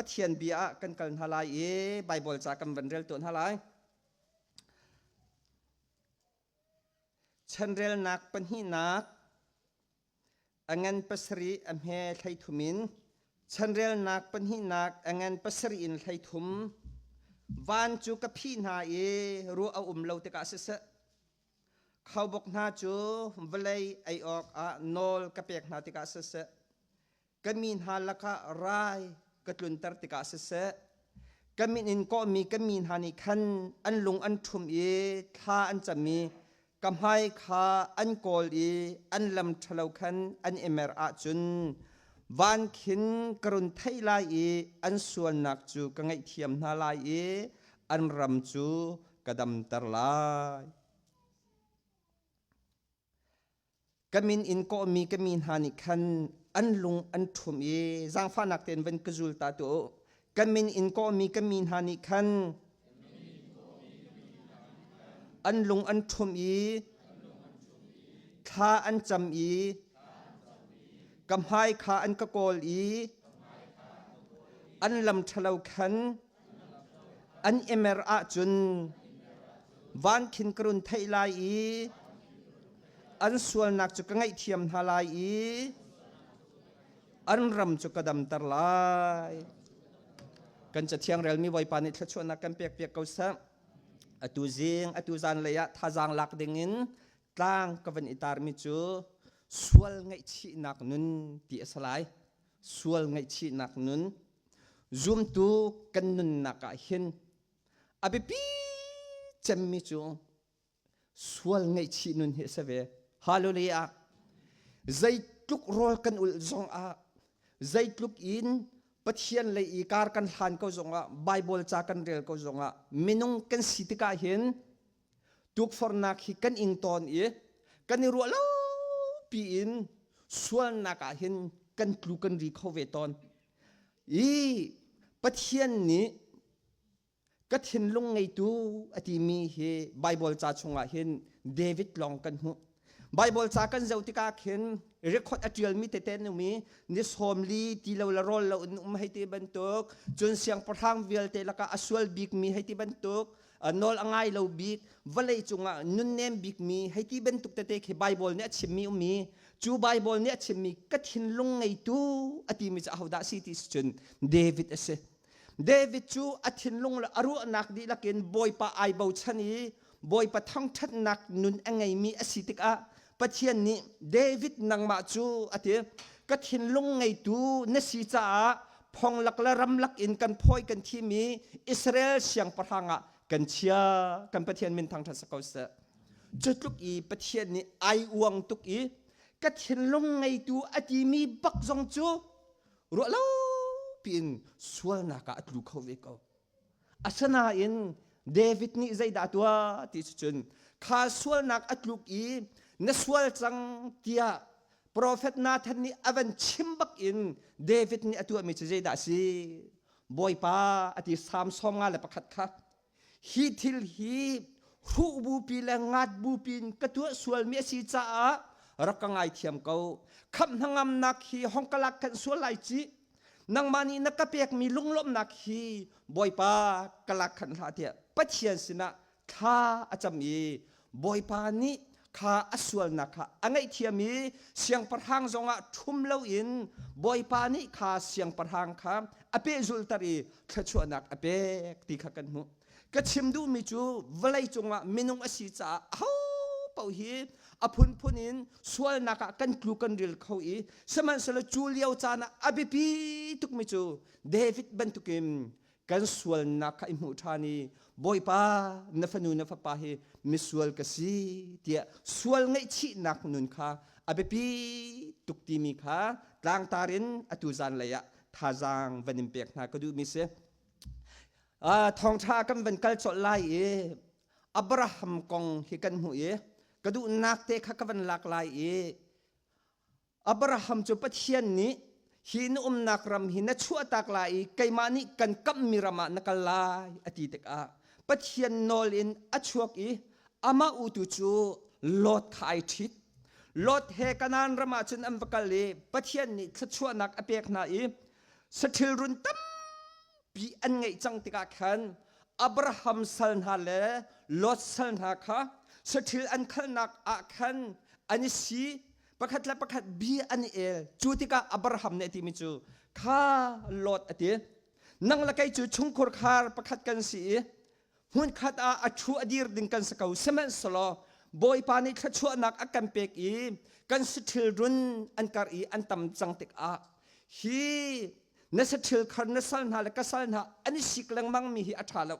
Pathian bia ah kan kal hna lai i Baibal ca kan van rel tuah hna lai. Chanrelnak pahnihnak a ngan pasarih a hme 13 in chanrelnak pahnihnak a ngan pasarih in 13 van cu ka phih hna i ruah a um lo tikah siseh khaubawk hna cu vawlei ei awkah nawl ka pek hna tikah siseh ka mi hna lakah rai ka tlunter tikah siseh ka min in kawhmi ka mi hna nih khan an lung an ṭhum i thla an cam i ka hmai kha an kawl i an lam ṭhalo khan an i mer ahcun van khin ka run theih lai i an sualnak cu ka ngaihthiam hna lai i an ram cu ka damter lai. Ka min in kawhmi ka mi hna nih khan an lung an ṭhum i zaangfahnak tein van ka zul ta tuah u. Ka min in kawhmi ka mi hna nih khan an lung an ṭhum i thla an cam i ka hmai kha an ka kawl i an lam ṭhalo khan an i mer ahcun van khin ka run theih lai i an sualnak cu ka ngaihthiam hna lai i an ram cu ka damter lai. Kan cathiang relmi Bawipa nih thluachuahnak kan pek piak ko seh. Atu zing, atu zan lei ah thazaang lak dingin tlang ka van i tarmi cu sual ngaihchihnak nun ti a si lai. Sual ngaihchihnak nun. Zumtu kan nunnak ah hin a biapi cemmi cu sual ngaihchih nun hi a si ve. Hallelujah. Zeitluk rawl kan ulh zong ah zeitluk in Pathian lei i kar kan hlan ko zongah Bible ca kan rel ko zongah minung kan si tikah hin tukforhnak hi kan ing tawn i kan i ruah lo piin sualnak ah hin kan tlu kan ri kho ve tawn. I Pathian nih ka thinlung ngeitu a timi hi Bible ca chungah hin David lawng kan hmuh. Bible ca kan zoh tikah khin record a ṭialmi tete an um i ni 40 ti lo le rawl lo in um hei ti bantuk cun siangpahrang vialte lakah a sual bikmi hei ti bantuk nawl a ngai lo bik vawlei cungah nunnem bikmi hei ti bantuk tete khi Bible nih a chimmi ummi cu Bible nih a chimmi ka thinlung ngeitu a timi cu ahodah si ti si cun David a si. David cu a thinlung le a ruahnak dihlak in Bawipa ai bochan i Bawipa thangṭhatnak nun a ngeimi a si tikah Pathian nih David nangmah cu a ti ka thinlung ngeitu na si caah phonglak le ramlak in kan phawi kan thim i Israel siangpahrang ah kan chia kan Pathian min thangṭhat si ko seh cu tluk i Pathian nih ai uang tuk i ka thinlung ngeitu a timi bak zong cu ruah lo piin sualnak ah a tlu kho ve ko asinain David nih zeidah tuah ti cun kha sualnak a tluk i na sual cang tiah profet Nathan nih a van chim bak in David nih a tuahmi cu zeidah a si Bawipa a ti Salm 51 kha hi thil hi hruh bupi le ngat bupi in ka tuah sualmi a si caah rak ka ngaithiam ko khamh hnangamnak hi hong ka lak khan sual lai ci nangmah nih na ka pekmi lunglawmhnak hi Bawipa ka lak khan hlah tiah Pathian sinah thla a cam i Bawipa nih kha a sualnak kha a ngaihthiam i siangpahrang zongah ṭhum loin Bawipa nih kha siangpahrang kha a pehzulhter i thluachuahnak a pek ti kha kan hmuh. Ka chim duhmi cu vawlei cungah minung a si caah aho paoh hi a phunphun in sualnak ah kan tlu kan ril kho i sihmanhsehlaw cu lio caan ah a biapi tukmi cu David bantukin kan sualnak kha i hmuh ṭhan i Bawipa na fanu na fapa hi misual ka si tiah sual ngaihchihnak nun kha a biapi tuk timi kha tlangtar in atu zan lei ah thazaang van in pek hna ka duhmi si. Thawngṭha kan van kal colh lai i Abraham kong hi kan hmuh i ka duhnak te kha ka van lak lai i Abraham cu Pathian nih hi na umnak ram hi na chuahtak lai i keimah nih kan kamhmi ram ah na kal lai a ti tikah Pathian nawl in a chuak i amah utu cu Lot kha ai ṭhit. Lot he Kanaan ram ah cun an va kal i Pathian nih thluachuahnak a pek hna i saṭhil run tampi Pi an ngeih cang tikah khan Abraham sal hna le Lot sal hna kha saṭhil an khalnak ah khan an i si, pakhat le pakhat bia an i el. Cu tikah Abraham nih a timi cu, "Kha Lot," a ti, "nang le kei cu chungkhur khar pakhat kan si i hmunkhat ah a ṭhu a dir ding kan si ko. Sihmanhsehlaw Bawipa nih thluachuahnak a kan pek i kan saṭhil run an karh i an tam cang tikah hi na saṭhil khar na sal hna le ka sal hna an i sik lengmang mi hi a ṭha lo.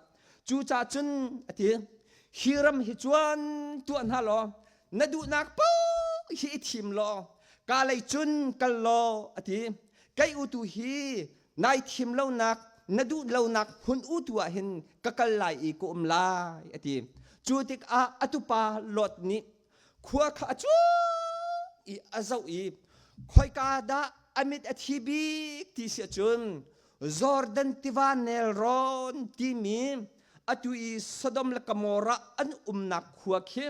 Cucaah cun," a ti, "hi ram hi cuan tuah hna law na duhnak paoh hi i thim law ka lei cun kal law," a ti. "Kei u tu hi nai thim lonak na duh lonak hmun u tu ah hin ka kal lai i ka um lai," a ti. Cu tikah a tupa Lot nih khua kha a cuang i a zoh i khoika dah a mit a thi bik ti si ahcun Jordan tiva nelrawn timi atu i Sodom le Gomorrah an umnak khua khi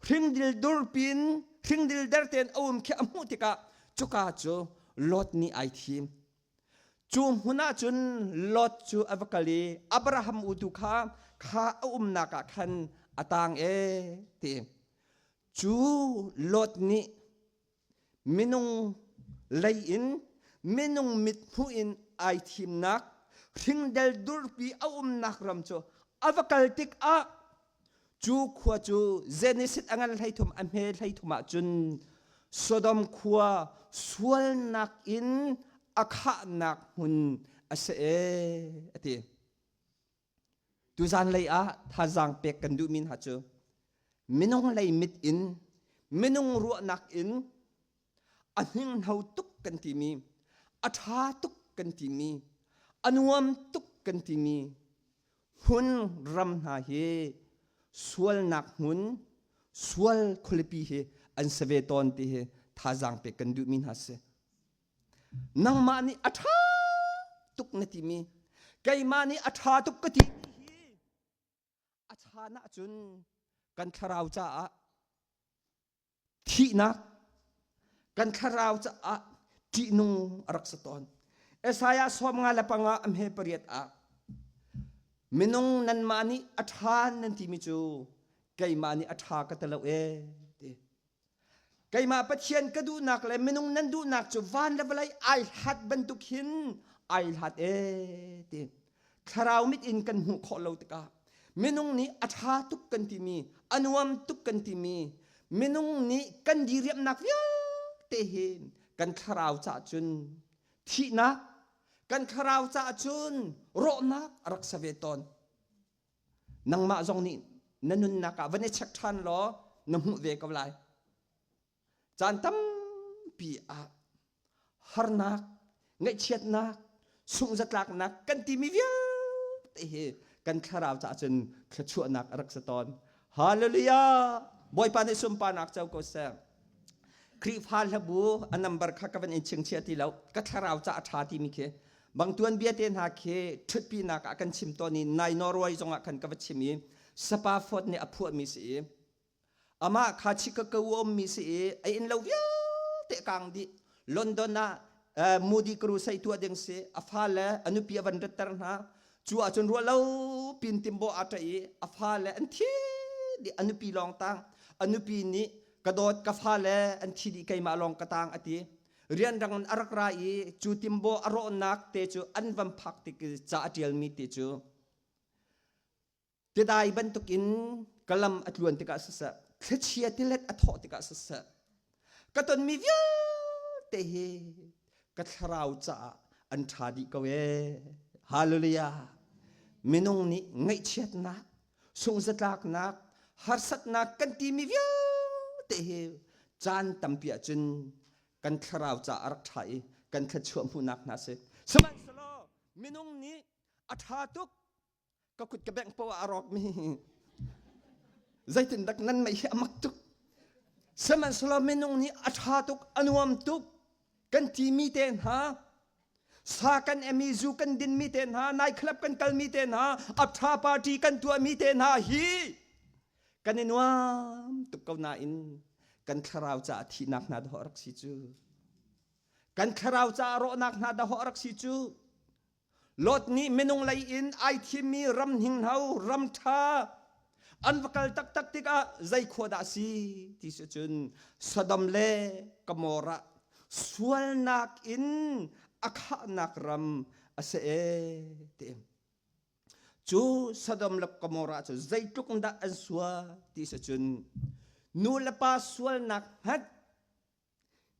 hringdil durpin hringdil derten a um khi a hmuh tikah cuka cu Lot nih ai thim. Cu hmun ah cun Lot cu a va kal i Abraham utu kha kha a umnak ah khan a tang e ti. Cu Lot nih minung lei in minung mithmuh in ai thimnak hringdel durpi a umnak ram cu a va kal tikah cu khua cu Genesis a ngan 13 a hme 33 ah cun Sodom khua sualnak in a khahnak hmun a si e a ti. Tuzan lei ah thazaang pek kan duhmi hna cu minung lei mit in minung ruahnak in a hninghno tuk kan timi, a ṭha tuk kan timi, a nuam tuk kan timi hmun ram hna hi sualnak hmun, sual khualipi hi an si ve tawn ti hi thazaang pek kan duhmi hna si. Nangmah nih a ṭha tuk na timi, keimah nih a ṭha tuk ka timi hi a chan ahcun kan thlarau caah thihnak, kan thlarau caah ṭihnung a rak si tawn. Isaiah 55 a hme 8 ah minung nanmah nih a ṭha nan timi cu keimah nih a ṭha ka ti lo ee ti. Keimah Pathian ka duhnak le minung nan duhnak cu van le vawlei ai hlat bantuk hin ai hlat ee ti. Thlarau mit in kan hmuh khawh lo tikah minung nih a ṭha tuk kan timi, a nuam tuk kan timi, minung nih kan diriamhnak vialte hi kan thlarau caah cun thihnak, kan thlarau caah cun rawhnak a rak si ve tawn. Nangmah zong nih na nunnak ah van i check ṭhan law na hmuh ve ko lai. Caan tampi ah harnak, ngaihchiatnak, sunghzatlaknak kan timi vialte hi kan thlarau caah cun thluachuahnak a rak si tawn. Hallelujah! Bawipa nih sunparnak co ko seh. Khrihfa hlabu a number kha ka van in chingchiah ti lo. Ka thlarau caah a ṭha timi khi bangtuan bia te hna khi ṭhutpinak ah kan chim tawn i nai Norway zongah khan ka va chim i Sapa Ford nih a phuahmi si i amah kha Chicago ummi si i a inn lo vialte kang dih. London ah Moody crusade tuah ding si a fale a nupi a van ratter hna. Cu ahcun ruah lo pin timbo aa ṭaih i a fale an thi dih, a nupi lawng tang. A nupi nih ka dawt ka fale an thi dih, keimah lawng ka tang a ti. Rianrang in a rak ra i cu timbo a rawhnak te cu an van phak tik i ca a ṭialmi te cu tidai bantukin ka lam a tluan tikah siseh, thlichia tilet a thawh tikah siseh, ka tonmi vialte hi ka thlarau caah an ṭha dih ko ee. Hallelujah. Minung nih ngaihchiatnak, sungzatlaknak, harsatnak kan timi vialte hi caan tampi ahcun kan thlarau caah a rak ṭha i kan thluachuah hmuhnak hna si. Sihmanhsehlaw minung nih a ṭha tuk ka kut ka bengh poah a rawk mi zeitindak nan mei hi a mak tuk. Sihmanhsehlaw minung nih a ṭha tuk, a nuam tuk kan timi te hna, sa kan emi, zu kan dinmi te hna, night club kan kalmi te hna, aptha party kan tuahmi te hna hi kan i nuam tuk ko nain kan thlarau caah thihnak hna dawh rak si cu, kan thlarau caah rawhnak hna dawh rak si cu. Lot nih minung lei in ai thimmi ram hninghno ram ṭha an va kal taktak tikah zei khua dah si ti si cun Sodom le Gomorrah sualnak in a khahnak ram a si ee ti. Cu Sodom le Gomorrah cu zeitluk dah an sual ti si cun nu le pa sualnak hmanh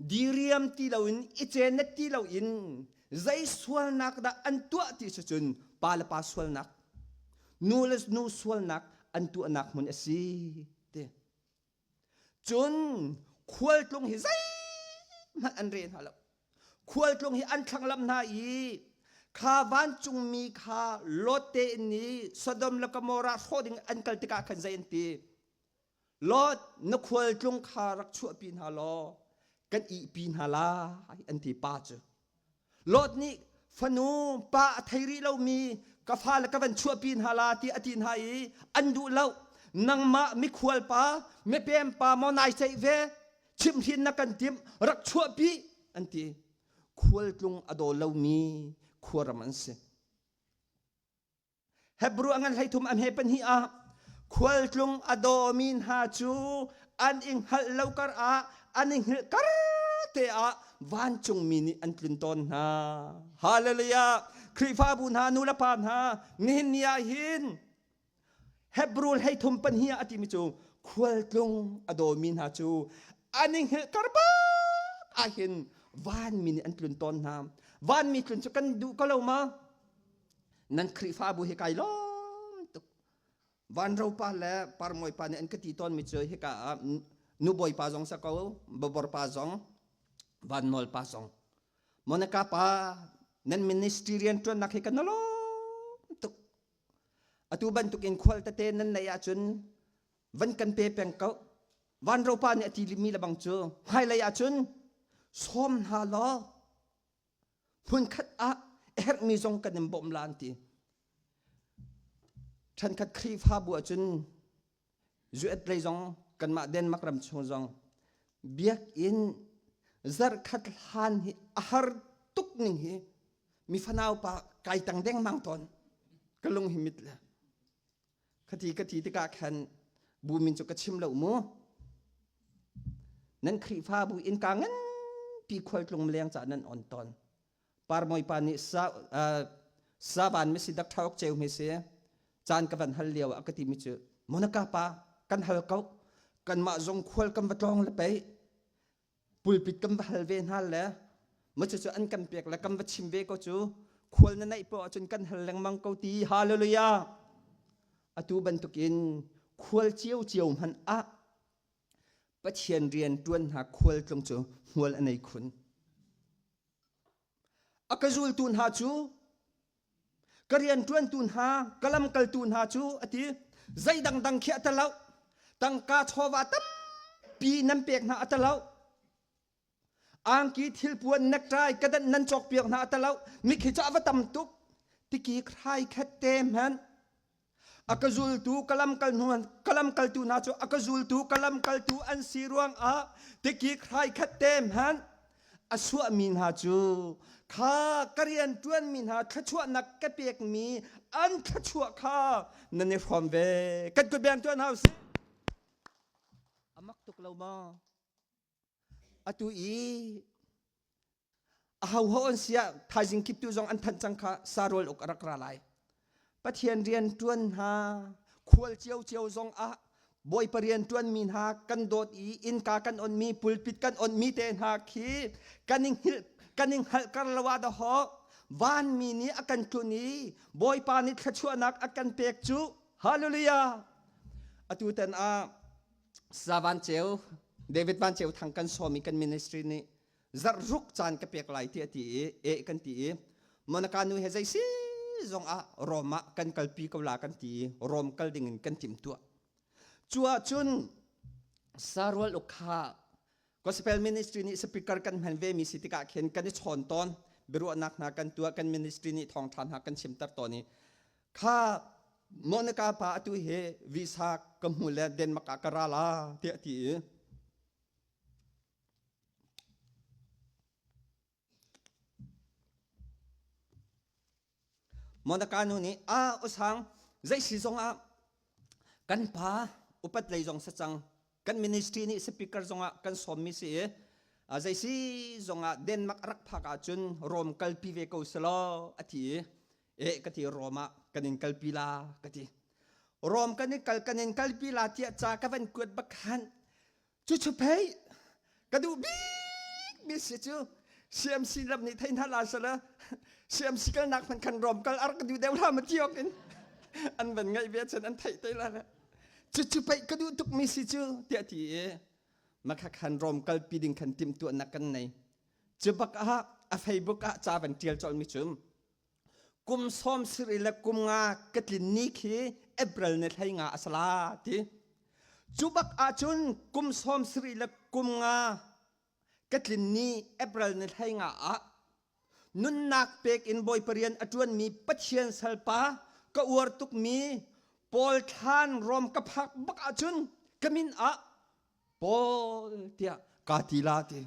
diriam ti loin i cenet ti loin zei sualnak dah an tuah ti si cun pa le pa sualnak nu le nu sualnak an tuahnak hmun a si ti cun khualtlung hi zeihmanh an re hna lo khualtlung hi an thlanglam hna i kha vancungmi kha Lot te in ni Sodom le Gomorrah hrawh ding an kal tikah khan zei an ti Lot na khualtlung kha rak chuahpi hna law kan ihpi hna lai an ti pa cu. Lot nih fanu pa a thei rih lomi ka fale ka van chuahpi hna la ti a ti hna i an duh lo. Nangmah mikhual pa mipem pa maw nai ceih ve chimhhrin na kan timh rak chuahpi an ti. Khualtlung a daw lomi khuaram an si. Hebru a ngan 13 a hme pahnih ah khualtlung a dawmi hna cu an i hngalh lo kar ah an i hngilh kar te ah vancungmi nih an tlun tawn hna. Hallelujah! Khrihfabu hna nu le pa hna nihin ni ah hin Hebru 13 pahnih ah a timi cu khualtlung a dawmi hna cu an i hngilh kar bak ah hin vanmi nih an tlun tawn hna. Vanmi tlun cu kan duh ko lo ma? Nan Khrihfabu hi kai lawm tuk. Vanro pa le parmawi pa nih an ka ti tawnmi cu hika ah nubawi pa zong sa ko, babor pa zong, vannawl pa zong. Monica pa nan ministry rian ṭuannak hi kan lawm tuk. Atu bantukin khual tete nan neih ahcun van kan pe peng ko. Vanro pa nih a ti mi le bang cu hmailei ahcun sawm hna law hmunkhat ah a herhmi zong kan in bawmh la an ti. Ṭhenkhat Khrihfabu ahcun US lei zong kanmah Denmark ram chung zong biakinn zarhkhat hlan hi a har tuk ning hi mi fanau pa kai tang dengmang tawn ka lung hi mit le khati ka ti tikah khan bu min cu ka chim lo mu nan Khrihfabu innka nganpi khualtlung leng ca nan on tawn parmawi pa nih sa savan misi dak thauk cheu mi si caan ka van hal lio ah ka ti mi cu Monica pa kan hal ko kanmah zong khual kan va tlawng le pei pulpit kan va hal ve hna le ma cu an kan pek le kan va chim ve ko cu khual na neih poah ahcun kan hal lengmang ko ti hallelujah atu bantukin khual cio cio hmanh ah Pathian rian tuan hna khual tlung cu hmual a nei khun a ka zultu hna cu ka rianṭuantu hna ka lamkaltu hna cu a ti zei dangdang khi a ta lo tangka chawva tampi nan pek hna a ta lo angki thilpuan necktie ka danh nan cawkpiak hna a ta lo mikhi cu a va tam tuk tiki hrai khat te hmanh a ka zultu ka lamkal hnu ka lamkaltu hna cu a ka zultu ka lamkaltu an si ruangah tikik hrai khat te hmanh a suahmi hna cu kha ka rian ṭuanmi hna thluachuahnak ka pekmi an thluachuah kha nan i hrawm ve kan kut beng tuah hna usih a mak tuk lo maw atu i Ahoho an siah thaizing kiptu zong an thanh cang kha sarul uk a rak ra lai. Pathian rian ṭuan hna khual ciocio zong ah Bawipa rian ṭuanmi hna kan dawt i innka kan onmi pulpit kan onmi te hna khi kan i hngilh kan i hngalh kar lo ah dahawh vanmi nih a kan tlun i Bawipa nih thluachuahnak a kan pek cu hallelujah atu tan ah Savan Ceu David Van Ceu Thang kan sawm i kan ministry nih zarh ruk caan ka pek lai ti a ti i e kan ti i Monica nu he zei si zong ah Rom ah kan kalpi ko la kan ti i Rom kal ding in kan timtuah cu ah cun sarual uk kha gospel ministry nih speaker kan hman ve mi si tikah khin kan i chawn tawn biaruahnak hna kan tuah kan ministry nih thawngtha hna kan chimter tawn i kha Monica pa atu hi visa ka hmu le Denmark ah ka ra la tiah ti i Monaka nu nih a usang zei si zong ah kan pa upat lei zong sa cang kan ministry nih speaker zong ah kan sawmmi si i zei si zong ah Denmark rak phak ahcun Rom kalpi ve ko selaw a ti i e ka ti Rom ah kan in kalpi la ka ti Rom kan in kal kan in kalpi la tiah ca ka van kuat bak khan Cucu pei ka duh bik mi si cu CMC lam nih thei hna la sala CMC kalnak hmanh khan rom kal ar ka duh deuh la ma tiok in an van ngaih ve cun an theih te la le cucu pei ka duh tuk mi si cu tiah ti i makha khan rom kalpi ding khan timhtuahnak kan nei cu bak ah a Facebook ah ca van tial colh mi cu kum sawm siri le kum nga ka tlin ni khi April ni hlei nga a sala ti cu bak ahcun kum sawm siri le kum nga ka tlin ni April ni hlei nga ah nunnak pek in Bawipa rian a ṭuanmi Pathian salpa ka uar tukmi Paul thlan Rom ka phak bak ahcun ka min ah Paul tiah kaa ti la ti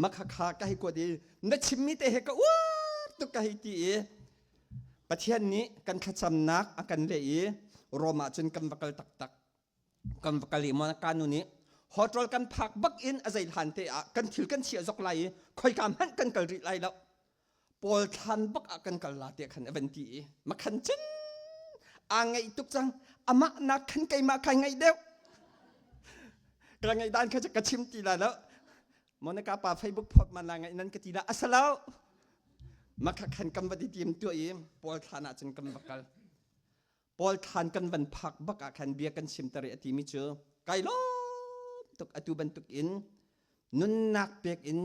Makhakha ka hei kuat i na chimmi te he ka uar tuk ka hei ti i Pathian nih kan thlacamnak a kan leh i Rom ah cun kan va kal taktak. Kan va kal i Monica nu nih hotel kan phak bak in a zei hlan te ah kan thil kan chiah zok lai i khoika hmanh kan kal rih lai lo. Paul thlan bak ah kan kal la tiah khan a van ti i makhan cun aa ngaih tuk cang amah nak khan keimah kai ngaih deuh ka ngaih dan kha ka chim ti la lo Monica pa Facebook phot man la ngaih nan ka ti la asalo makha khan kam va ti tim tu i Paul thlan ah cun kam va kal Paul thlan kan van phak bak ah khan bia kan chim tar i a timi cu kai lawm tuk atu bantuk in nunnak pek in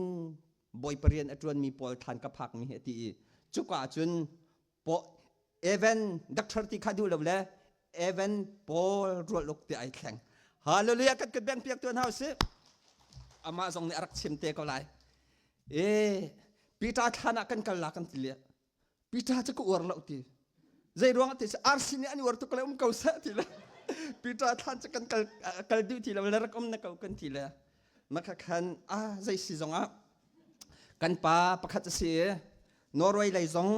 Bawipa rian a ṭuanmi Paul thlan ka phakmi hi a ti i cuka ah cun Evan doctor ti kha duh lo le Evan Paul rualuk ti ai thleng. Hallelujah kan kut beng piak tuan hau si. Amah zong nih a rak chim te ko lai. E Peter thlan ah kan kal la kan ti le Peter cu ka uar lo ti. Zei ruang ti RC nih an uar tuk le um ko seh ti le Peter thlan cu kan kal kal duh ti lo le rak um na ko kan ti le makha khan a zei si zong ah kan pa pakhat a si i Norway lei zong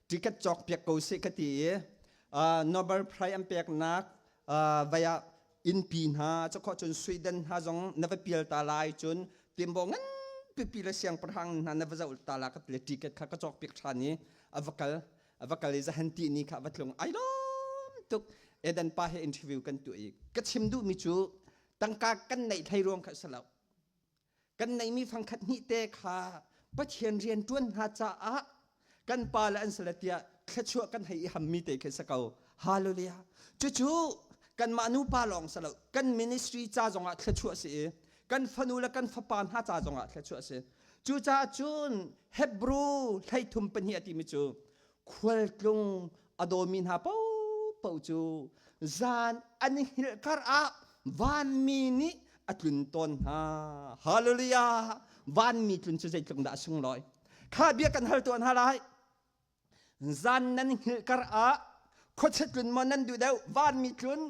ticket cawk piak ko sih ka ti i Nobel Prize an peknak vaya innpi hna cakho cun Sweden hna zong na va pial ta lai cun timbo ngan pipi le siangpahrang hna na va zoh ta la ka le ticket kha ka cawk piak ṭhan i a va kal a va kal i zahan ti ni kha va tlung ai lawm tuk Eden pa he interview kan tuah i ka chim duhmi cu tangka kan neih thlei ruang kha si lo Kan neihmi fangkhat hnih te kha Pathian rian ṭuan hna caah kan pa le an si le tiah thluachuah kan hei i hammi te khi si ko. Hallelujah. Cucu kanmah nupa lawng si lo, kan ministry ca zongah thluachuah si i kan fanu le kan fapa hna ca zongah thluachuah si. Cucaah cun Hebrew 33 pahnih a timi cu khualtlung a dawmi hna paohpaoh cu zan an i hngilh kar ah vanmi nih a tlun tawn hna. Hallelujah! Vanmi tlun cu zeitluk dah a sunglawi. Kha bia kan hal tuah hna lai. Zan nan hngilh kar ah khuachia tlun maw nan duh deuh? Vanmi tlun?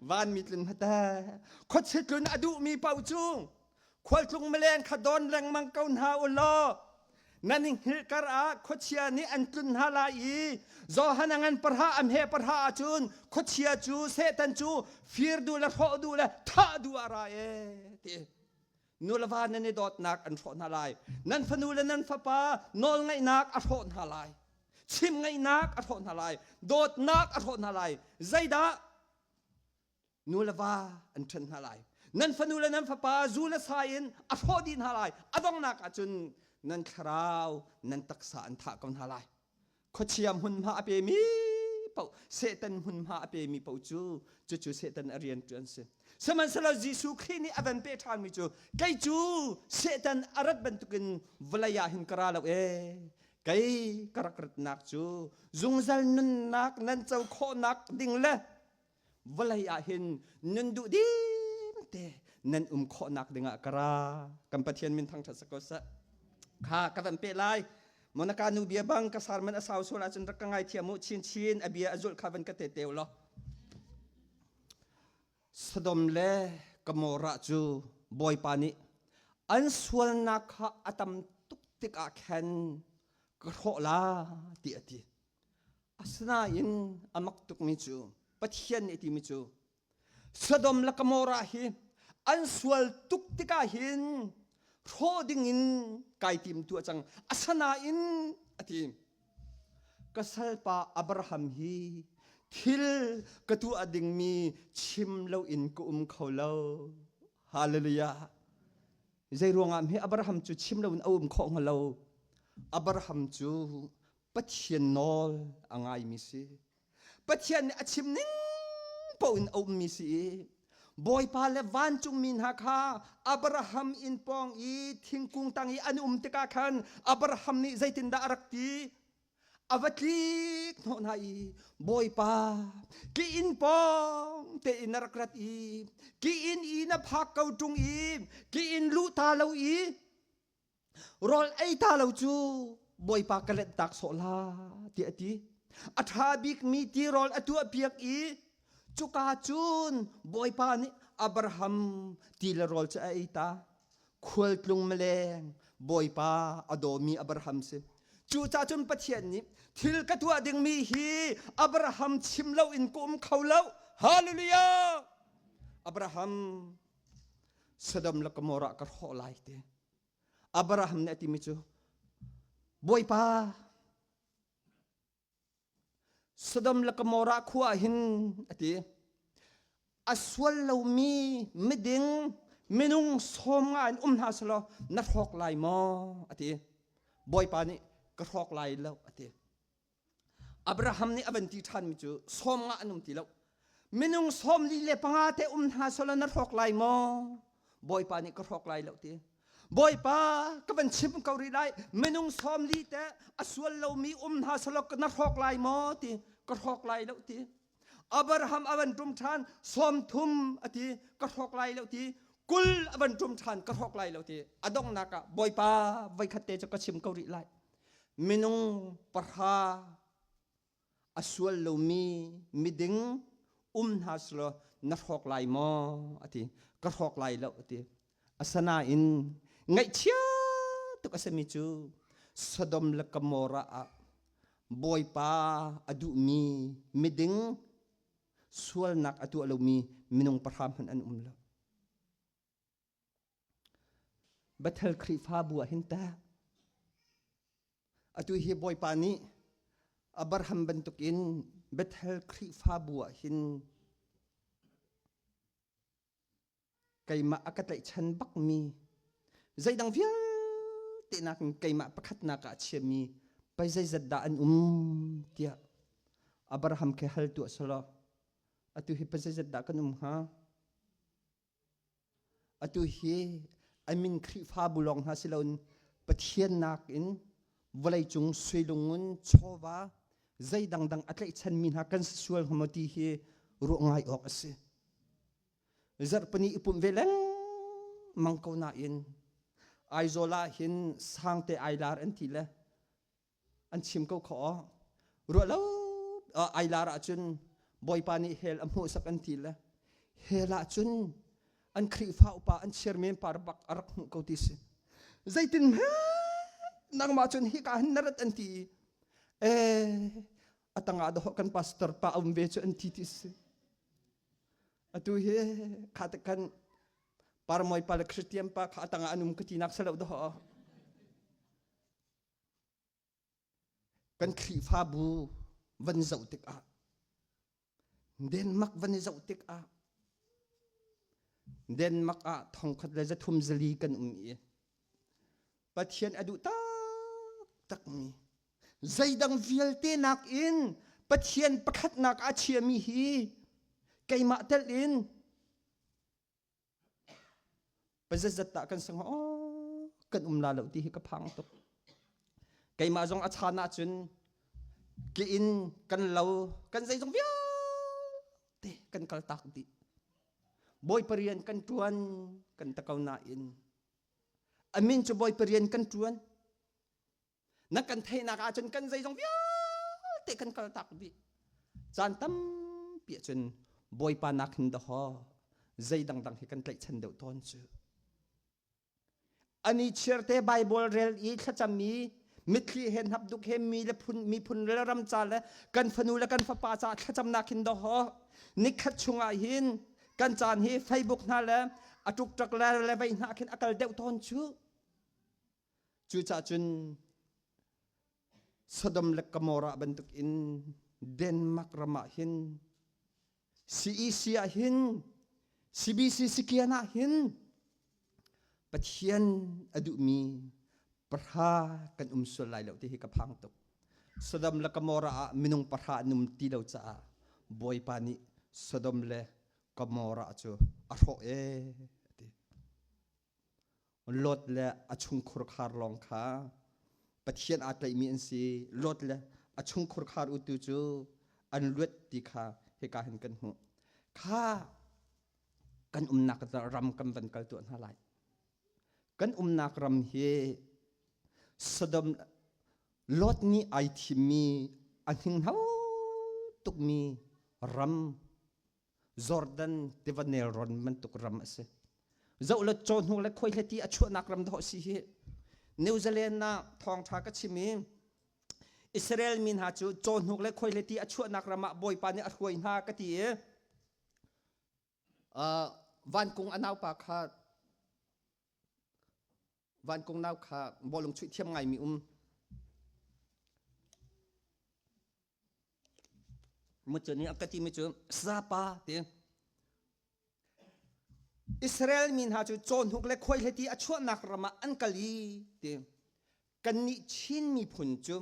Vanmi tlun hmata. Khuachia tlun a duhmi paoh cu Khualtlung mileng kha dawn lengmang ko hna u law nan i hngilh kar ah khuachia nih an tlun hna lai i Johan a ngan parha a hme parha ahcun khuachia cu Satan cu fir duh le hrawh duh le thah duh ah ra e ti nu le va nan i dawtnak an hrawh hna lai nan fanu le nan fapa nawlngaihnak a hrawh hna lai chim ngaihnak a hrawh hna lai dawtnak a hrawh hna lai zeidah nu le va an ṭhen hna lai nan fanu le nan fapa zu le sa in a hrawh dih hna lai a donghnak ahcun nan thlarau nan taksa an thah ko hna lai khuachia hmunhma a pemi paoh Satan hmunhma a pemi paoh cu cucu Satan a rian ṭuan si sihmanhsehlaw Jesuh Khrih nih a van pe ṭhanmi cu kei cu Satan a rat bantukin vawlei ah hin ka ra lo ee kei ka rak ratnak cu zungzal nunnak nan co khawhnak ding le vawlei ah hin nun duh dim te nan um khawhnak dingah ka ra kan Pathian min thangṭhat sa ko seh kha ka van pe lai Monaka nu bia bang ka sarman a sau sual ahcun rak ka ngaithiam u chin chin a bia a zulh kha van ka te teu law Sodom le Gomorrah cu Bawipa nih an sualnak kha a tam tuk tikah khan ka hrawh la ti a ti. Asinain a mak tukmi cu Pathian nih a timi cu Sodom le Gomorrah hi an sual tuk tikah hin hrawh dingin kai tim tuah cang. Asinain a ti ka salpa Abraham hi thil ka tuah dingmi chim loin ka um kho lo. Hallelujah. Zei ruangah hme Abraham cu chim loin a um khawh hnga lo? Abraham cu Pathian nawl a ngaimi si. Pathian nih a chim ning paoh in a ummi si i Bawipa le vancungmi hna kha Abraham inn pawng i thingkung tang i an um tikah khan Abraham nih zeitindah a rak ti? A va tlik hnawh hna i Bawipa ki inn pawng tein na rak rat i ki inn i na phak ko ṭung i ki inn luh ta lo i Rawl ei ta lo cu Bawipa ka lenhtak sawh la tiah a ti. A ṭha bikmi tirawl a tuahpiak i cuka cun Bawipa nih Abraham ti le rawl cu a ei ta. Khualtlung maleng Bawipa a dawmi Abraham si. Cucaah cun Pathian nih thil ka tuah dingmi hi Abraham chim loin ka um kho lo. Hallelujah! Abraham Sodom le Gomorrah ka hrawh lai ti. Abraham nih a timi cu Bawipa Sodom le Gomorrah khua ah hin a ti a sual lomi miding minung sawm nga in um hna selaw na hrawk lai maw a ti Bawipa nih ka hrawk lai lo a ti Abraham nih a van ti ṭhanmi cu sawm nga an um ti lo. Minung 45 te um hna selaw na hrawk lai maw? Bawipa nih ka hrawk lai lo ti. Bawipa ka van chim ko rih lai minung 40 te a sual lomi um hna selaw na hrawk lai maw ti ka hrawk lai lo ti. Abraham a van ṭum ṭhan 30 a ti ka hrawk lai lo ti 20 a van ṭum ṭhan ka hrawk lai lo ti a donghnak ah Bawipa voikhat te cu ka chim ko rih lai Minung pahra a sual lomi miding um hna selaw na hrawk lai maw a ti. Ka hrawk lai lo a ti. Asinain ngaihchia tuk a simi cu Sodom le Gomorrah ah Bawipa a duhmi miding sualnak a tuah lomi minung pahra hmanh an um lo. Bethel Khrihfabu ah hin teh atu hi Bawipa nih Abraham bantukin Bethel Khrihfabu ah hin keimah a ka tlaihchan bakmi zeidang vialte nakin keimah pakhatnak ah a chiami pei zeizat dah an um tiah Abraham khi hal tuah selaw atu hi pa zeizat dah kan um hnga? Atu hi a min Khrihfabu lawng hna si loin Pathian nakin vawleicung suilungun chawva zei dangdang a tlaihchanmi hna kan si sual hnga maw ti hi ruah ngai awk a si. Zarhpini i pumh ve lengmang ko nain Aizawl ah hin sangte ailar an ti le an chim ko kho ruah lo ailar ahcun bawipa nih hell a hmuhsak an ti le hell ahcun an Khrihfa upa an chairman pa bak a rak hmuh ko ti si zeitin hme nangmah cun hika hin na rat an ti eh atangah doh kan pastor pa um ve cu an ti ti si atu hi kha te kan parmoi pa le Christian pa kha atangah an um ka ti nak salo doh Kan Khrihfabu van zoh tikah Denmark van i zoh tikah Denmark ah 1304 kan um i Pathian a duh taktakmi zeidang vialte nakin Pathian pakhatnak a chiami hi keimah tel in Pazetzat dah kan sang aw kan um la lo ti hi ka phang tuk. Keimah zong a chan ahcun ki in kan lo kan zeizong vialte kan kal tak dih. Bawipa rian kan tuan kan ta ko nain a min cu Bawipa rian kan tuan. Na kan theihnak ahcun kan zeizong vialte kan kal tak dih. Caan tampi ahcun Bawipa nak hin dahaw zei dangdang hi kan tlaihchan deuh tawn cu. Ani chiarte Bible rel i thlacam i Mitthli he hnapduk he mi le phun miphun le ram ca le kan fanu le kan fapa ca thlacamnak hin doho nikhat chungah hin kan caan hi Facebook hna le a ṭukṭak le le vei hna khin a kal deuh tawn cu. Cucaah cun Sodom le Gomorrah bantuk in Denmark ram ah hin CEC ah hin CBC Sikian ah hin Pathian a duhmi pahra kan um sual lai lo ti hi ka phang tuk. Sodom le Gomorrah ah minung pahra an um ti lo caah Bawipa nih Sodom le Gomorrah cu a hrawh ee ti. Lot le a chungkhur khar lawng kha Pathian aa tlaihmi an si. Lot le a chungkhur khar utu cu an luat ti kha hika hin kan hmuh. Kha kan umnak ram kan van kal tuah hna lai. Kan umnak ram hi Sodom Lot nih ai thimmi a hninghno tukmi ram Jordan tiva nelrawn bantuk ram a si. Zoh le cawhnuk le khuaihleti a chuahnak ram dawh si hi. New Zealand ah thawngṭha ka chim i Israel mi hna cu cawhnuk le khuaihleti a chuahnak ram ah Bawipa nih a hruai hna ka ti i vankung a naupa kha vankung nau kha bawlung chuih thiam ngaimi um Mucu nih a ka timi cu sapa ti Israel mi hna cu cawhnuk le khuaihleti a chuahnak ram ah an kal i ti kannih Chin miphun cu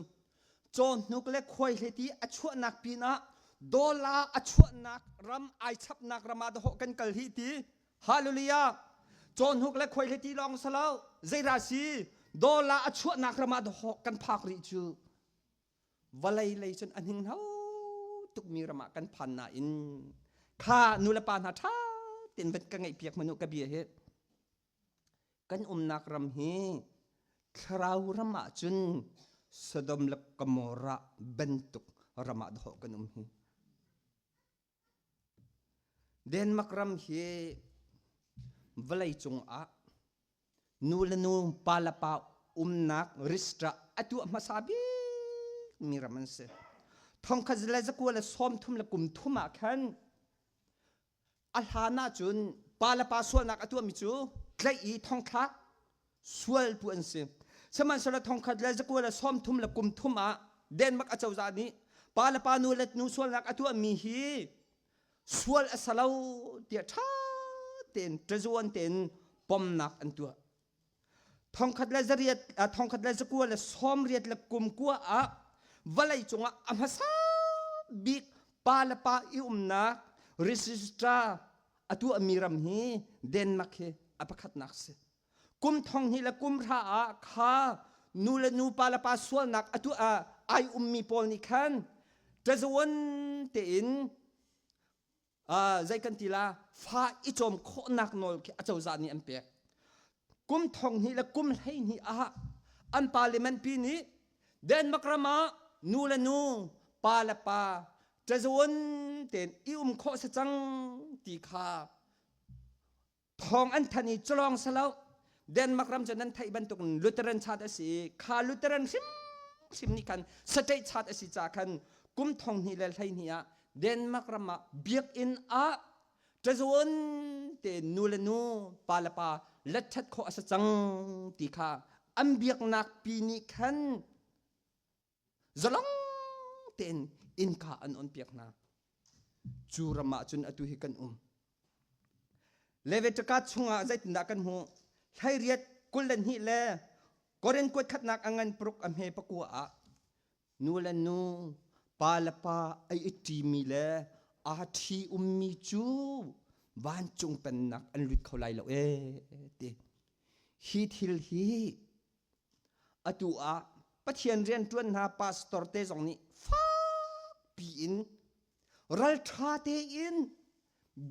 cawhnuk le khuaihleti a chuahnak pinah dawla a chuahnak ram ai chapnak ram ah dahawh kan kal hi ti hallelujah cawhnuk le khuaihleti lawng salo zeira si dawla a chuahnak ram ah dahawh kan phak rih cu vawlei lei cun a hninghno tukmi ram ah kan phan nain kha nu le pa hna ṭha tein van ka ngaihpiak hmanh u ka bia hi kan umnak ram hi thlarau ram ah cun Sodom le Gomorrah bantuk ram ah dawh kan um hi Denmark ram hi vawlei cung ah nu le nu pa le pa umnak register a tuah hmasa bik mi ram an si. Thongkhat le zakua le sawmthum le kum thum ah khan a hlan ahcun pa le pa sualnak a tuahmi cu tlaih i thongthlak sual pu an si. Sihmanhsehlaw thongkhat le zakua le 30 le kum thum ah Denmark acozah nih pa le pa nu le nu sualnak a tuahmi hi sual a si lo tiah ṭha tein ṭazuan tein pomnak an tuah. Thongkhat le zariat thongkhat le zakua le sawmriat le kum kua ah vawlei cungah a hmasa bik pa le pa i umnak register a tuahmi ram hi Denmark hi a pakhatnak si. Kum thong hnih le kum hra ah kha nu le nu pa le pa sualnak a tuah ai ummi pawl nih khan tazawn tein zei kan ti la fa i cawm khawhnak nawl khi acozah nih an pek. Kum thong hnih le kum 12 ah an parliament pi nih Denmark ram ah nu le nu pa le pa ṭazawn tein i um khawh si cang ti kha thawng an thanh i culawng si lo Denmark ram cu nan theih bantuk Lutheran chat a si i kha Lutheran hrimhrim nih khan state chat a si ca khan kum thong hnih le 12 ah Denmark ram ah biakinn ah ṭazawn tein nu le nu pa le pa let ṭhat khawh a si cang ti kha an biaknak pi nih khan zalong tein innka an on piak hna. Cu ram ah cun atu hi kan um. Leviticus chungah zeitindah kan hmuh? 18 22 le Korin kuat khatnak a ngan paruk a hme pakua ah nu le nu pa le pa ai i ṭimi le aa ṭhi ummi cu vancung pennak an lut kho lai lo ee ti. Hi thil hi Atu ah Pathian rianṭuan hna pastor te zong nih fakpi in ralṭha tein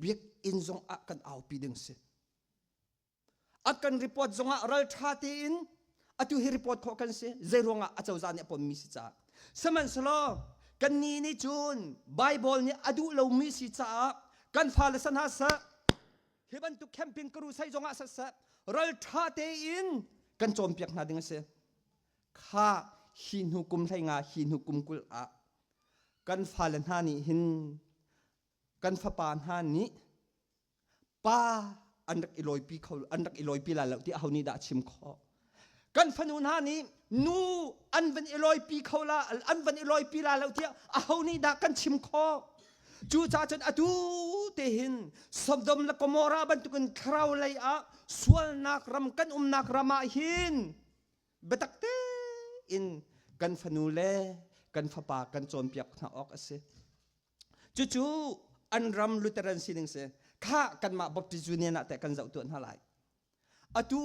biakinn zong ah kan aupi ding si. A kan report zong ah ralṭha tein atu hi report khawh kan si. Zei ruangah acozah nih a pommi si caah. Sihmanhsehlaw kannih nih cun Bible nih a duh lomi si caah kan fale san hna seh hi bantuk camping karu sai zongah saseh ralṭha tein kan cawnpiak hna ding a si. Kha hi hnu kum 15 hi hnu kum 20 ah kan fale hna nih hin kan fapa hna nih pa an rak i lawipi kho an rak i lawipi lai lo ti aho nih dah a chim khawh? Kan fanu hna nih nu an van i lawipi kho la an van i lawipi la lo tiah aho nih dah kan chim khawh? Cucaah cun atu te hin Sodom le Gomorrah bantukin thlarau lei ah sualnak ram kan umnak ram ah hin biatak tein kan fanu le kan fapa kan cawnpiak hna awk a si. Cucu an ram Lutheran sining si. Kha kanmah Baptist Union ah teh kan zoh tuah hna lai. Atu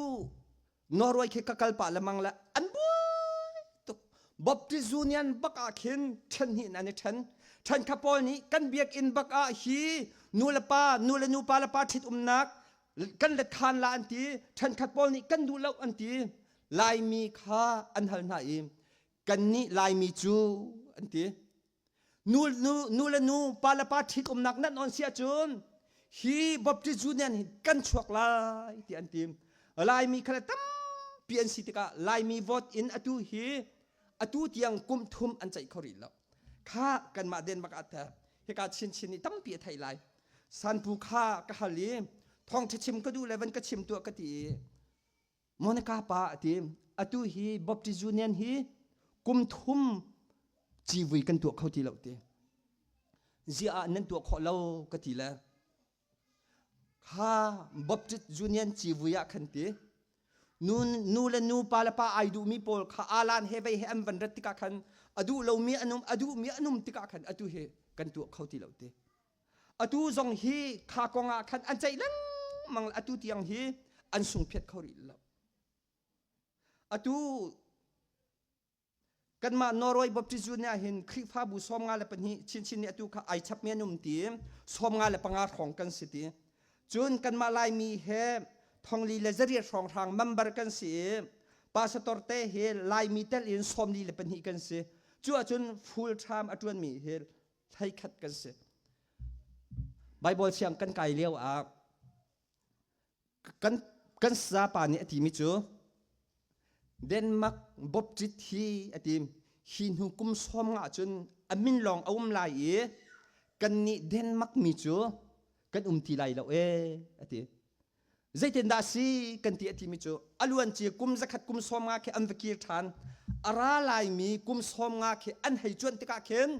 Norway khi ka kal pah lemang le an buai tuk. Baptist Union bak ah khin ṭhen hnih in an i ṭhen. Ṭhen kha pawl nih kan biakinn bak ah hi nu le pa, nu le nu, pa le pa ṭhit umnak kan let khan la an ti. Ṭhen khat pawl nih kan duh lo an ti. Laimi kha an hal hna i kannih Laimi cu an ti. Nu, nu, nu le nu, pa le pa ṭhit umnak nan on si ahcun hi Baptist Union hi kan chuak lai ti an tim. Laimi kha le tampi an si tikah Laimi vote in atu hi atu tiang kum thum an ceih kho rih lo. Kha kanmah Denmark ah teh hika chinchin nih tampi a theih lai. Sanpu kha ka hal i thawngṭha chim ka duh le van ka chim tuah ka ti i Monica pa a ti. Atu hi Baptist Union hi kum thum civui kan tuah kho ti lo ti. Ziah ah nan tuah khawh lo ka ti le kha Baptist Union civui ah khan ti. Nu, nu le nu pa le pa ai duhmi pawl kha alan he vei he an van rat tikah khan a duh lomi an um a duhmi an um tikah khan atu hi kan tuah kho ti lo ti. Atu zong hi kha kong ah khan an ceih lengmang atu tiang hi an sungphiat kho rih lo. Atu kanmah Norway Baptist Union ah hin Khrihfabu 52 chinchin nih atu kha ai chapmi an um ti 55 hrawng kan si ti. Cun kanmah Laimi he 48 hrawnghrang member kan si i pastor te hi Laimi tel in 42 kan si. Cu ahcun full time a ṭuanmi hi 11 kan si. Bible siang kan kai lio ah kan kan sapa nih a timi cu Denmark Baptist hi a ti hi hnu kum 50 cun a min lawng a um lai i kannih Denmark mi cu kan um ti lai lo ee a ti. Zeitindah si kan ti a timi cu a luanci kum 100 kum 50 khi an va kir ṭhan. A ra laimi kum 50 khi an hei cuanh tikah khin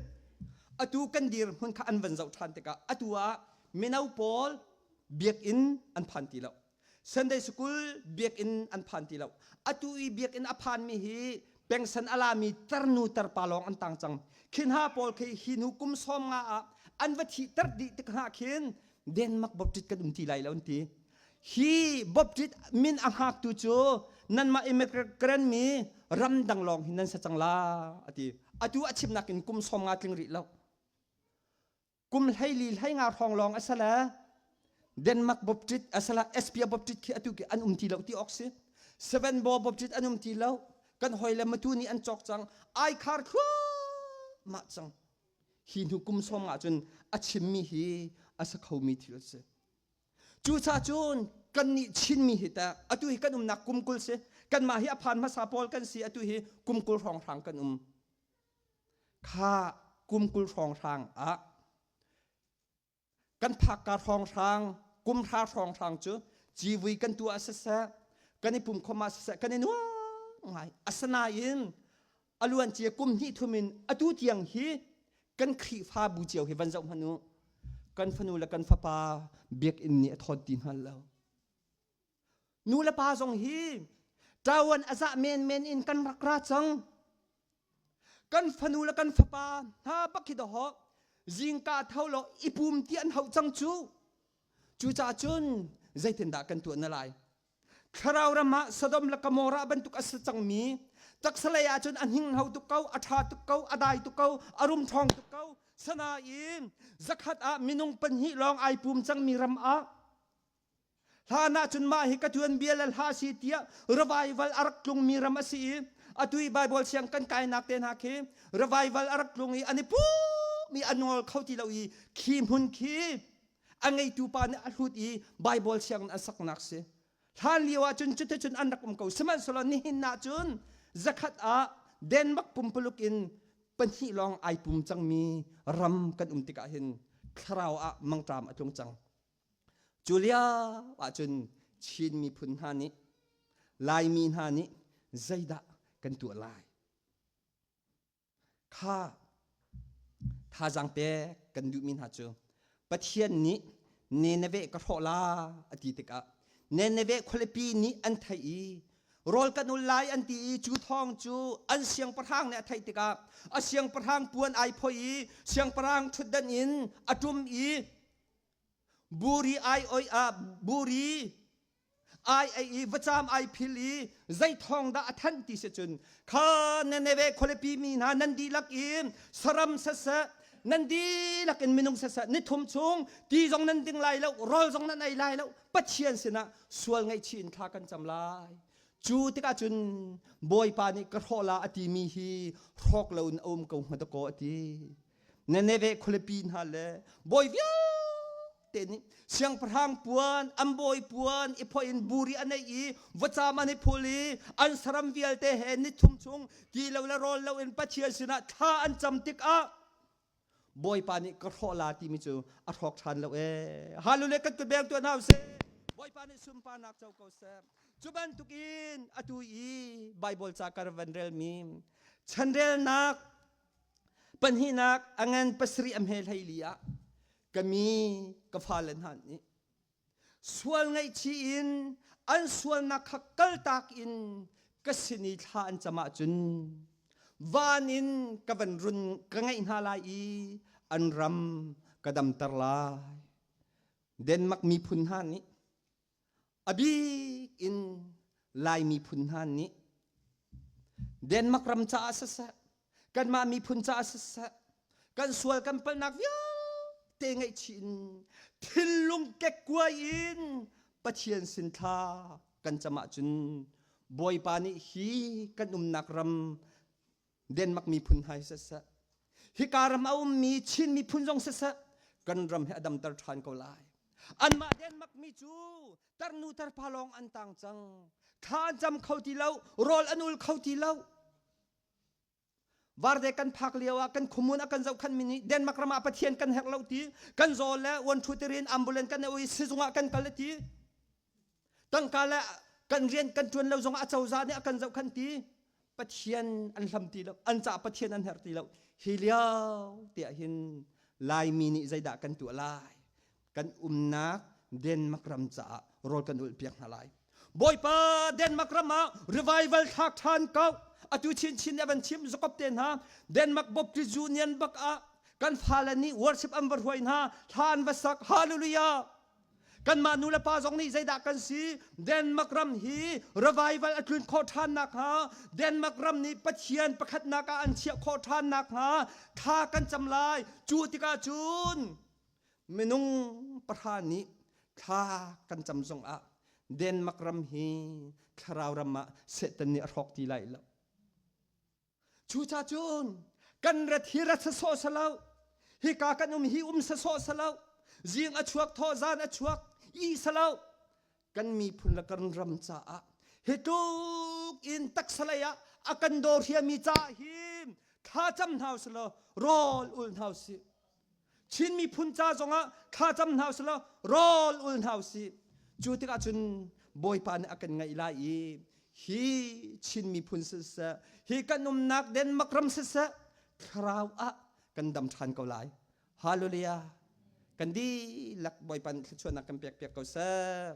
atu kan dirhmun kha an van zoh ṭhan tikah atu ah mino pawl biakinn an phan ti lo. Sunday school biakinn an phan ti lo. Atu i biakinn a phanmi hi pengsan a lami tarnu tarpa lawng an tang cang. Khin ha pawl khi hi hnu kum 50 ah an va thihter dih tik hna khin Denmark Baptist kan um ti lai lo an ti. Hi Baptist min a hngaktu cu nanmah immigrant mi ramdang lawng hi nan sa cang la a ti. Atu a chimnak in kum 50 tling rih lo. Kum 24 hrawng lawng a sala Denmark Baptist a sala Espia Baptist khi atu ki an um ti lo ti awk si. Seven Bo Baptist an um ti lo. Kan hoi le matu nih an cawk cang. Ai khar thluahmah cang. Hi hnu kum sawm ahcun a chimmi hi a sa khomi thil a si. Cucaah cun kannih Chinmi hi teh atu hi kan umnak kum 20 si. Kanmah hi a phan hmasa pawl kan si atu hi kum 20 hrawnghrang kan um. Kha kum 20 hrawnghrang ah Kan phakka hrawnghrang, kum hra hrawnghrang cu civui kan tuah siseh, kan i pumkhawm ah siseh, kan i nuam ngai. Asinain a luancia kum hnih thum in atu tiang hi kan Khrihfabu cio hi van zoh hmanh u. Kan fanu le kan fapa biakinn nih a thawt ti hna lo. Nu le pa zong hi ṭawan a zah menmen in kan rak ra cang. Kan fanu le kan fapa hna bak hi dawh zingka tho law i pum ti an hauh cang cu. Cucaah cun zeitindah kan tuah na lai? Thlarau ram ah Sodom le Gomorrah bantuk a si cangmi taksa lei ah cun a hninghno tuk ko, a ṭha tuk ko, a dai tuk ko, a rum ṭhawng tuk ko. Sanain zakhat ah minung pahnih lawng ai pum cangmi ram ah Hlan ah cun mah hi ka tuanbia le hla si tiah revival a rak tlungmi ram a si i atu i Bible siang kan kainak te hna khi revival a rak tlung i an i pumi a nawl kho ti lo i khi hmun khi a ngeitu pa nih a hlut i Bible sianginn an saknak si. Hlan lio ah cun cuticun an rak um ko. Sihmanhsehlaw nihin ah cun zakhat ah Denmark pumpuluk in pahnih lawng ai pum cangmi ram kan um tikah hin thlarau ah mangṭam a tlung cang. Cu lio ahcun Chin miphun hna nih Laimi hna nih zeidah kan tuah lai? Kha thazaang pek kan duhmi hna cu Pathian nih Nineveh ka hrawh la a ti tikah Nineveh khualipi nih an theih i rawl kan ul lai an ti i cu thawng cu an siangpahrang nih a theih tikah a siangpahrang puan ai phoi i siangpahrang ṭhutdan in a ṭum i buri ai oi ah buri ai ei i vacam ai phil i zei thawng dah a thanh ti si cun kha Nineveh khualipi mi hna nan dihlak in saram siseh nan dihlak in minung siseh nithum chung ti zong nan ding lai lo rawl zong nan ei lai lo Pathian sinah sual ngaihchih in thla kan cam lai cu tikah cun Bawipa nih ka hrawh la a timi hi hrawk lo in a um ko hnga dakaw a ti Nineveh khualipi hna le bawi vialte nih siangpahrang puan an bawi puan i phoih in buri an ei i vacam an i phul i an saram vialte he nithum chung ti lo le rawl lo in Pathian sinah thla an cam tikah Bawipa nih ka hrawh la timi cu a hrawk ṭhan lo ee. Hallelujah kan kut beng tuah hna usih. Bawipa nih sunparnak co ko seh. Cu bantukin atu i Bible ca ka van relmi chanrelnak Pahnihnak a ngan pasarih a hme hleili ah ka mi ka fale hna nih sual ngaihchih in an sualnak kha kaltak in ka sin i thla an cam ahcun van in ka van run ka ngaih hna lai i an ram ka damter lai. Denmark miphun hna nih a bik in Lai miphun hna nih Denmark ram caah siseh, kanmah miphun caah siseh, kan sual kan palhnak vialte ngaihchih in thinlung kekkuai in Pathian sin thla kan cam ahcun Bawipa nih hi kan umnak ram Denmark miphun hna hi siseh, hika ram a ummi Chin miphun zong siseh, kan ram hi a damter ṭhan ko lai. Anmah Denmark mi cu tarnu tarpa lawng an tang cang. Thla an cam kho ti lo, rawl an ul kho ti lo. Varde kan phak lio ah kan khumun a kan zohkhan mi nih Denmark ram ah Pathian kan herh lo ti, kan zaw le one two three ambulance kan ui sizung ah kan kal ti. Tangka le kan rian kan ṭuan lo zong ah acozah nih a kan zohkhan ti. Pathian an hlam ti lo, an cah Pathian an herh ti lo. Hi lio tiah hin Laimi nih zeidah kan tuah lai? Kan umnak Denmark ram caah rawl kan ulh piak hna lai. Bawipa Denmark ram ah revival thlak ṭhan ko. Atu chinchin nih a van chim Jacob te hna Denmark Baptist Union bak ah kan fale nih worship an va hruai hna, thla an va sak. Hallelujah! Kanmah nu le pa zong nih zeidah kan si? Denmark ram hi revival a tlun khawh ṭhan nakhnga Denmark ram nih Pathian pakhatnak ah an chiah khawh ṭhan nakhnga thla kan cam lai. Cu tikah cun minung pahra nih thla kan cam zongah Denmark ram hi thlarau ram ah Satan nih a hrawk ti lai lo. Cucacun kan rat hi rat sasawh salo hika kan um hi um sasawh salo zing a chuak thaw zan a chuak i salo kan miphun le kan ram caah hi tluk in taksa lei ah a kan dawr hiami caah hi thla cam hna usih rawl ul hna usih Chin miphun ca zongah thla cam hna usih law rawl ul hna usih. Cu tikah cun Bawipa nih a kan ngaih lai i hi Chin miphun siseh, hi kan umnak Denmark ram siseh, thlarau ah kan dam ṭhan ko lai. Hallelujah. Kan dihlak Bawipa nih thluachuahnak kan pek piak ko seh.